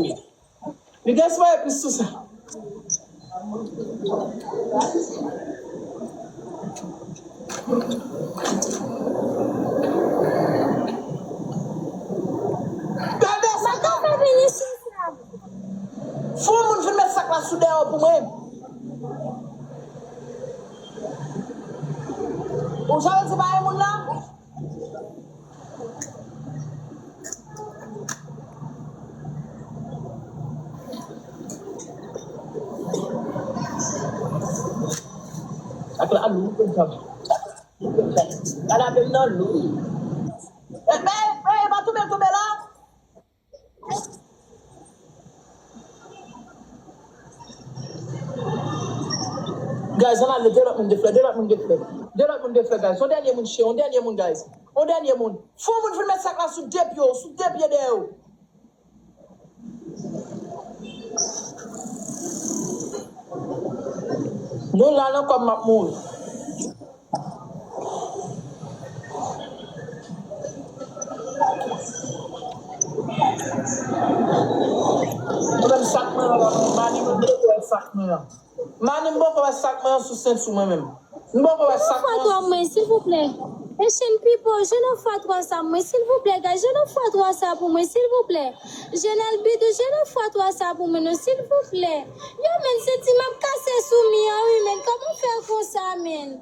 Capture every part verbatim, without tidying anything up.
Li gen espere plis sou sa. Gade sa, gade. Fò moun vin met sak la sou dèyè pou mwen. Ou sa yo di bagay moun la? Ak la lou, konn sa. Ala menm nan lou. E, e, e, pa tonbe, tonbe la. Guys, ann ale, de lòt moun de flè, de lòt moun de flè. De lòt moun de flè, guys. On dènye moun, che, on dènye moun, guys. On dènye moun. Fò moun vin met sak la sou de pye w, sou de pye dèyè w. Nou la nan kòm m ap mouri. Mwen menm sak mwen an la, mani mwen poko wè sak mwen an. Mani m poko wè sak mwen an sou senti mwen menm. M poko wè sak mwen an sou senti mwen. Silvouplè. Echenn Pipo, jwenn yon fwa twa sa mwen, silvouplè, guys, jwenn yon fwa twa sa pou mwen, silvouplè. Jwenn Albidou, jwenn yon fwa twa sa pou mwen, non, silvouplè. Yo, men, senti m ap kase sou mi an, wi, men, kòman fè konsa, men?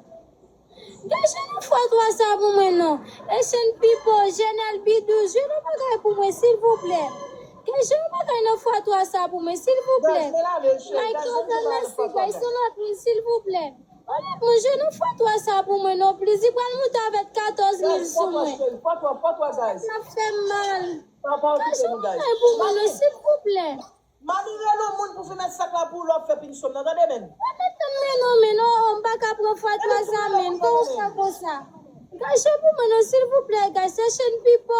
Gade yon fwa twa sa pou mwen non. Echenn Pipo, Jènèl Bidou, jwenn yon bagay pou mwen, silvouplè. Gade yon bagay nan fwa twa sa pou mwen, silvouplè. Michael Van Messi, gade yon lòt moun, silvouplè. Yon lòt moun, jwenn yon fwa twa sa pou mwen non, pliz. Li pral moute avèk katòz mil sou mwen. Sa ap fè m mal. Gade yon bagay pou mwen non, silvouplè. Mami rele yon moun pou fè met sak la pou ou lè w ap fè pinisyon nan, tande men. Mwen met tann men non, men non, m pa ka pran fwa twa sa men, kòman w fè konsa? Gaje pou mwen non, silvouplè, guys, se Echenn Pipo.